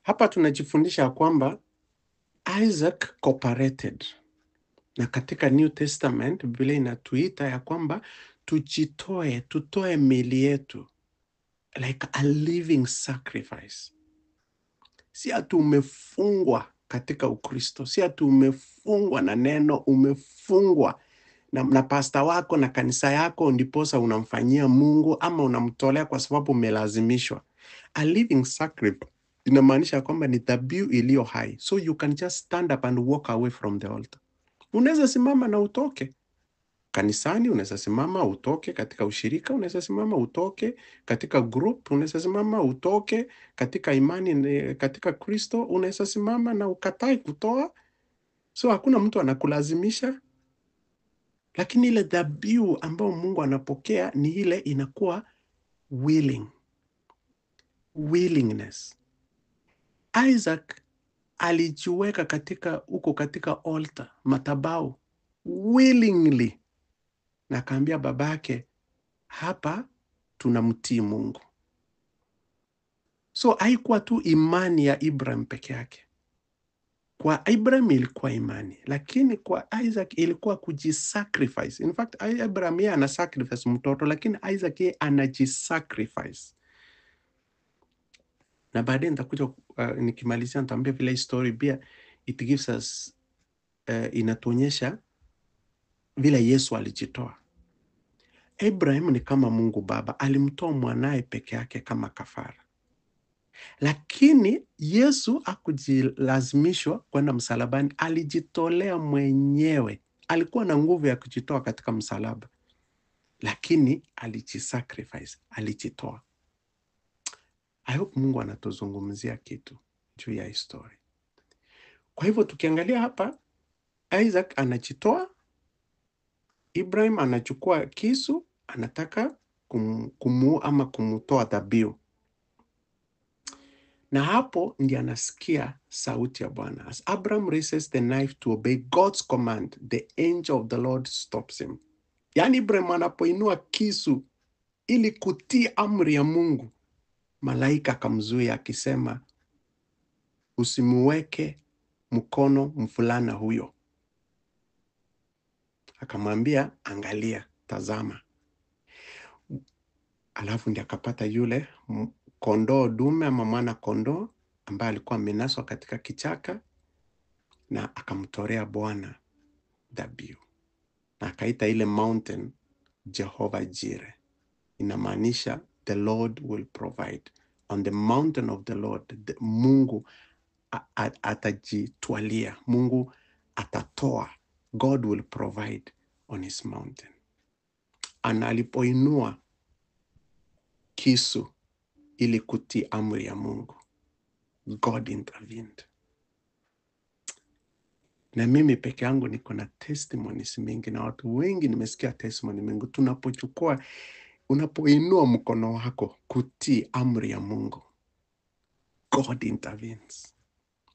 Hapa tunajifundisha ya kwamba Isaac cooperated, na katika New Testament Biblia inatuita ya kwamba tujitoe, tutoe miili yetu like a living sacrifice. Si ati umefungwa katika Ukristo, si ati umefungwa na neno, umefungwa na pasta wako na kanisa yako, ndiposa unamfanyia Mungu ama unamtolea kwa sababu umelazimishwa. A living sacrifice inamaanisha kwamba ni dhabihu iliyo hai, so you can just stand up and walk away from the altar. Unaweza simama na utoke kanisani, unaweza simama utoke katika ushirika, unaweza simama utoke katika group, unaweza simama utoke katika imani, katika Kristo, unaweza simama na ukatai kutoa. So hakuna mtu anakulazimisha, lakini ile dhabihu ambayo Mungu anapokea ni ile inakuwa willing, willingness. Isaac alijiweka katika huko katika altar, madhabahu willingly, na akaambia babake, hapa tunamtii Mungu. So haikuwa tu imani ya Ibrahim peke yake. Kwa Ibrahim ilikuwa imani, lakini kwa Isaac ilikuwa kujisacrifice. In fact, Abraham yeye ana sacrifice mtoto, lakini Isaac yeye anajisacrifice. Na baadaye nitakuja nikimalizia nitaambia vile hii story pia it gives us inatuonyesha vile Yesu alijitoa. Abraham ni kama Mungu Baba, alimtoa mwanaye peke yake kama kafara, lakini Yesu hakujilazimishwa kwenda msalabani, alijitolea mwenyewe. Alikuwa na nguvu ya kujitoa katika msalaba, lakini alijisacrifice, alijitoa. I hope Mungu anatuzungumzia kitu juu ya hii story. Kwa hivyo tukiangalia hapa, Isaac anajitoa, Ibrahim anachukua kisu, anataka kumuua ama kumtoa dhabihu, na hapo ndiye anasikia sauti ya Bwana. As Abraham raises the knife to obey God's command, the angel of the Lord stops him. Yaani Ibrahim anapoinua kisu ili kutii amri ya Mungu, malaika akamzuia akisema, usimuweke mkono mfulana huyo. Akamwambia, angalia, tazama. Alafu ndiye akapata yule kondoo dume ama mwana kondoo ambaye alikuwa amenaswa katika kichaka, na akamtolea Bwana dhabihu, na akaita ile mountain Jehovah Jireh. Inamaanisha the Lord will provide. On the mountain of the Lord, Mungu atajitwalia, Mungu atatoa. God will provide on his mountain. Ana alipoinua kisu ili kutii amri ya Mungu, God intervened. Na mimi peke yangu niko na testimonies mingi, na watu wengi nimesikia testimony mingi. Unapoinua mkono wako kutii amri ya Mungu, God intervenes.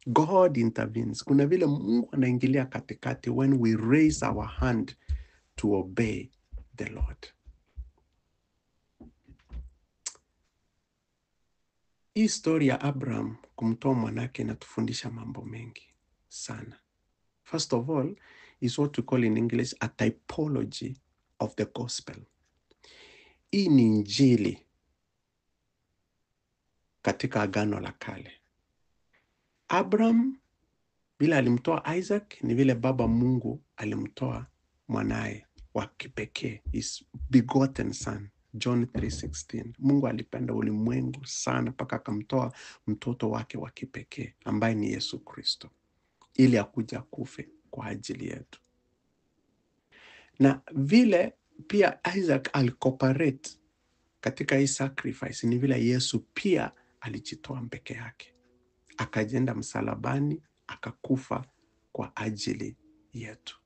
God intervenes. Kuna vile Mungu anaingilia katikati when we raise our hand to obey the Lord. Hii story ya Abraham kumtoa mwanake inatufundisha mambo mengi sana. First of all, is what we call in English a typology of the gospel. Hii ni injili katika Agano la Kale. Abraham vile alimtoa Isaac ni vile Baba Mungu alimtoa mwanaye wa kipekee, his begotten son, John 3:16. Mungu alipenda ulimwengu sana mpaka akamtoa mtoto wake wa kipekee ambaye ni Yesu Kristo, ili akuja kufe kwa ajili yetu. Na vile pia Isaac alicooperate katika hii sacrifice, ni vile Yesu pia alijitoa peke yake, akaenda msalabani, akakufa kwa ajili yetu.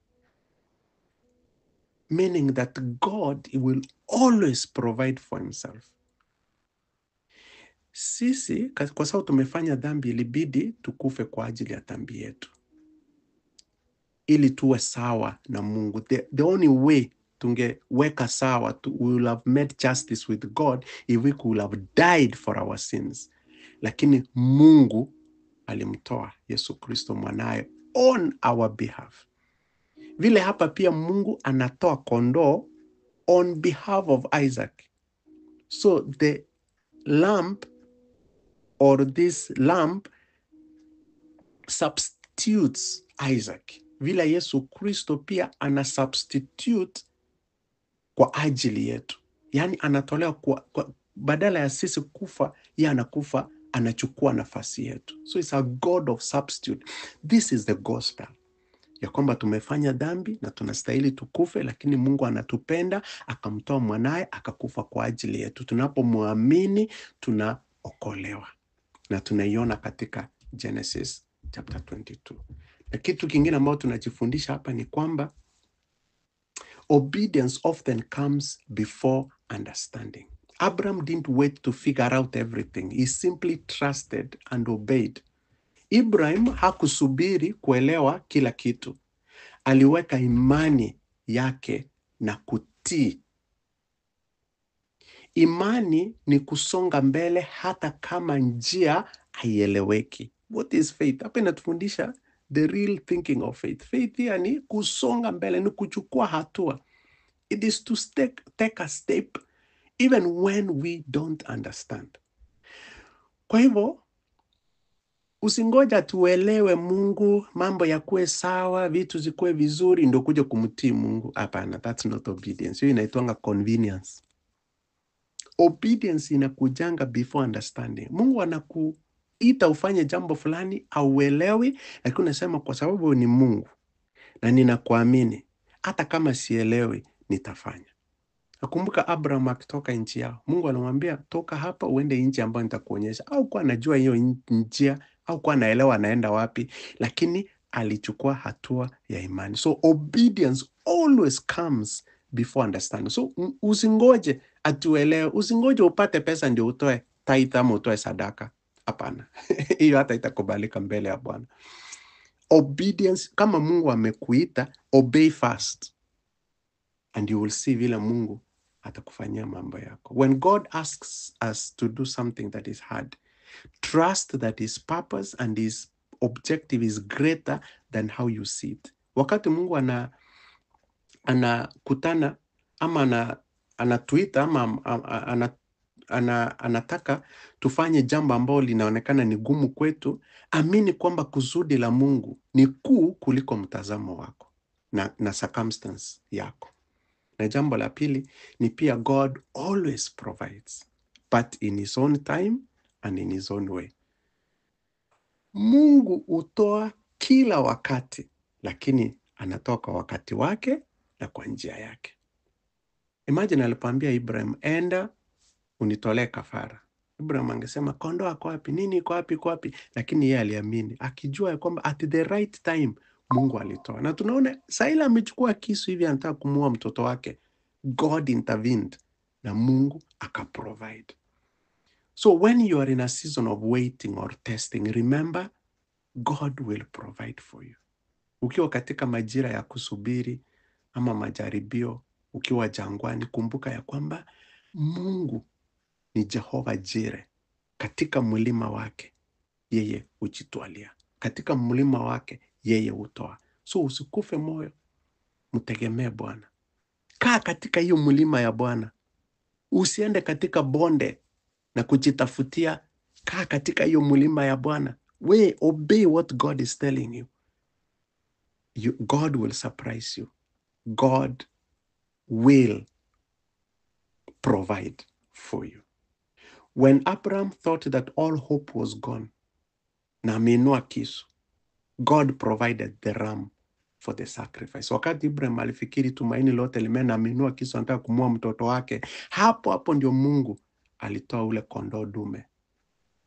Meaning that God will always provide for himself. Sisi kwa sababu tumefanya dhambi, ilibidi tukufe kwa ajili ya dhambi yetu ili tuwe sawa na Mungu. The only way tungeweka sawa, we will have made justice with God if we could have died for our sins. Lakini Mungu Alimtoa Yesu Kristo mwanaye on our behalf. Vile hapa pia Mungu anatoa kondoo on behalf of Isaac. So the lamb or this lamb substitutes Isaac. Vile Yesu Kristo pia ana substitute kwa ajili yetu. Yaani anatolewa kwa badala ya sisi kufa, yeye anakufa, anachukua nafasi yetu. So it's a God of substitute. This is the gospel. Ya kwamba tumefanya dhambi na tunastahili tukufe, lakini Mungu anatupenda, akamtoa mwanaye, akakufa kwa ajili yetu. Tunapomwamini, tunaokolewa. Na tunaiona katika Genesis chapter 22. Na kitu kingine ambacho tunajifundisha hapa ni kwamba obedience often comes before understanding. Abraham didn't wait to figure out everything. He simply trusted and obeyed. Ibrahim hakusubiri kuelewa kila kitu. Aliweka imani yake na kutii. Imani ni kusonga mbele hata kama njia haieleweki. What is faith? Hapa inatufundisha the real thinking of faith. Faith yani kusonga mbele, ni kuchukua hatua. It is to take a step even when we don't understand. Kwa hivyo, usingoja tuelewe Mungu, mambo yakuwe sawa, vitu zikuwe vizuri, ndio kuja kumtii Mungu. Hapana, that's not obedience. Hiyo inaitwanga convenience. Obedience inakujanga before understanding. Mungu anakuita ufanye jambo fulani, hauelewi, lakini unasema kwa sababu ni Mungu na ninakuamini, hata kama sielewi nitafanya. Nakumbuka Abraham akitoka nchi yao, Mungu anamwambia toka hapa uende nchi ambayo nitakuonyesha. Au kuwa anajua hiyo njia, au kuwa anaelewa anaenda wapi, lakini alichukua hatua ya imani. So obedience always comes before understanding. So usingoje atuelewe, usingoje upate pesa ndio utoe tithe ama utoe sadaka. Hapana. Hiyo hata itakubalika mbele ya Bwana. Obedience, kama Mungu amekuita, obey first and you will see vile Mungu atakufanyia mambo yako. When God asks us to do something that is hard, trust that his purpose and his objective is greater than how you see it. Wakati Mungu anakutana ama anatuita ama anataka tufanye jambo ambalo linaonekana ni gumu kwetu, amini kwamba kusudi la Mungu ni kuu kuliko mtazamo wako na circumstance yako. Na jambo la pili ni pia God always provides, but in his own time and in his own way. Mungu hutoa kila wakati, lakini anatoa kwa wakati wake na kwa njia yake. Imagine alipoambia Ibrahim, enda unitolee kafara. Ibrahim angesema kondoo ako wapi, nini iko wapi, iko wapi? Lakini yeye aliamini, akijua ya kwamba at the right time Mungu alitoa. Na tunaona Saila amechukua kisu hivi anataka kumuua mtoto wake. God intervened na Mungu akaprovide. So when you are in a season of waiting or testing, remember God will provide for you. Ukiwa katika majira ya kusubiri ama majaribio, ukiwa jangwani, kumbuka ya kwamba Mungu ni Jehova Jireh. Katika mlima wake yeye hujitwalia, katika mlima wake yeye hutoa. So usikufe moyo, mtegemee Bwana. Kaa katika hiyo mlima ya Bwana, usiende katika bonde na kujitafutia. Kaa katika hiyo mlima ya Bwana. We obey what God is telling you. God will surprise you. God will provide for you. When Abraham thought that all hope was gone, na ameinua kisu, God provided the ram for the sacrifice. Wakati Ibrahim alifikiri tumaini lote limeenda, ameinua kisu, anataka kumua mtoto wake, hapo hapo ndio Mungu alitoa ule kondoo dume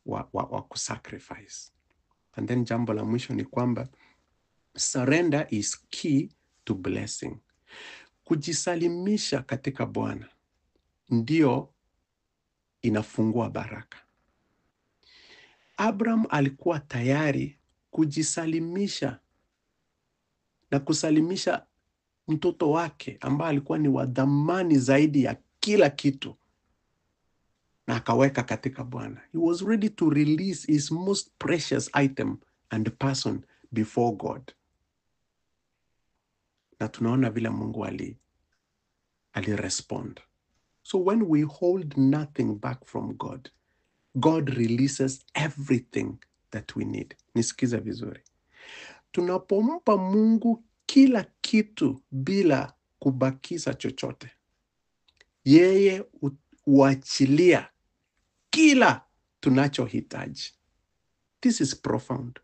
wa kusacrifice. And then jambo la mwisho ni kwamba surrender is key to blessing. Kujisalimisha katika Bwana ndio inafungua baraka. Abraham alikuwa tayari kujisalimisha na kusalimisha mtoto wake ambaye alikuwa ni wa dhamani zaidi ya kila kitu. Na akaweka katika Bwana. He was ready to release his most precious item and person before God. Na tunaona vile Mungu ali respond. So when we hold nothing back from God, God releases everything that we need. Nisikize vizuri. Tunapompa Mungu kila kitu bila kubakiza chochote, yeye huachilia kila tunachohitaji. This is profound.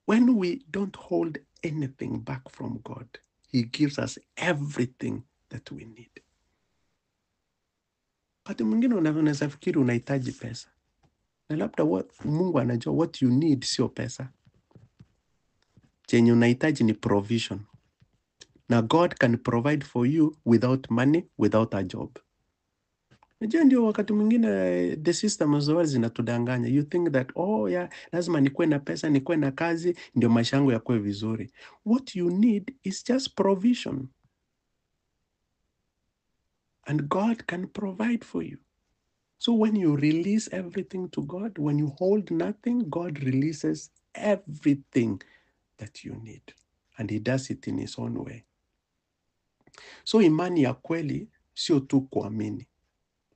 When we don't hold anything back from God, He gives us everything that we need. Wakati mwingine unaweza fikiri unahitaji pesa, na labda Mungu anajua what you need sio pesa. Chenye unahitaji ni provision, na God can provide for you without money, without a job. Najua ndio wakati mwingine the system of the world zinatudanganya. You think that, oh yeah, lazima nikuwe na pesa, nikuwe na kazi ndio maisha yangu yakuwe vizuri. What you need is just provision. And God can provide for you. So when you release everything to God, when you hold nothing, God releases everything that you need. And He does it in His own way. So imani ya kweli sio tu kuamini.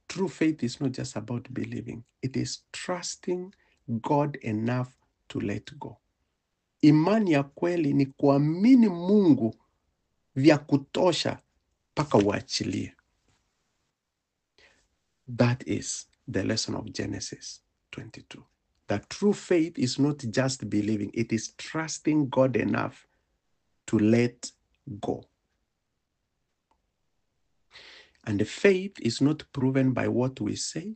True faith is not just about believing. It is trusting God enough to let go. Imani ya kweli ni kuamini Mungu vya kutosha mpaka uachilie. That is the lesson of Genesis 22. That true faith is not just believing, it is trusting God enough to let go. And the faith is not proven by what we say,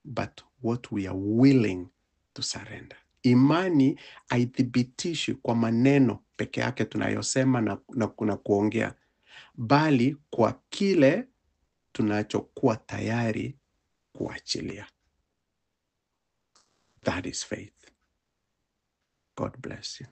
but what we are willing to surrender. Imani haithibitishwi kwa maneno peke yake tunayosema na kuongea, bali kwa kile tunachokuwa tayari kuachilia. That is faith. God bless you.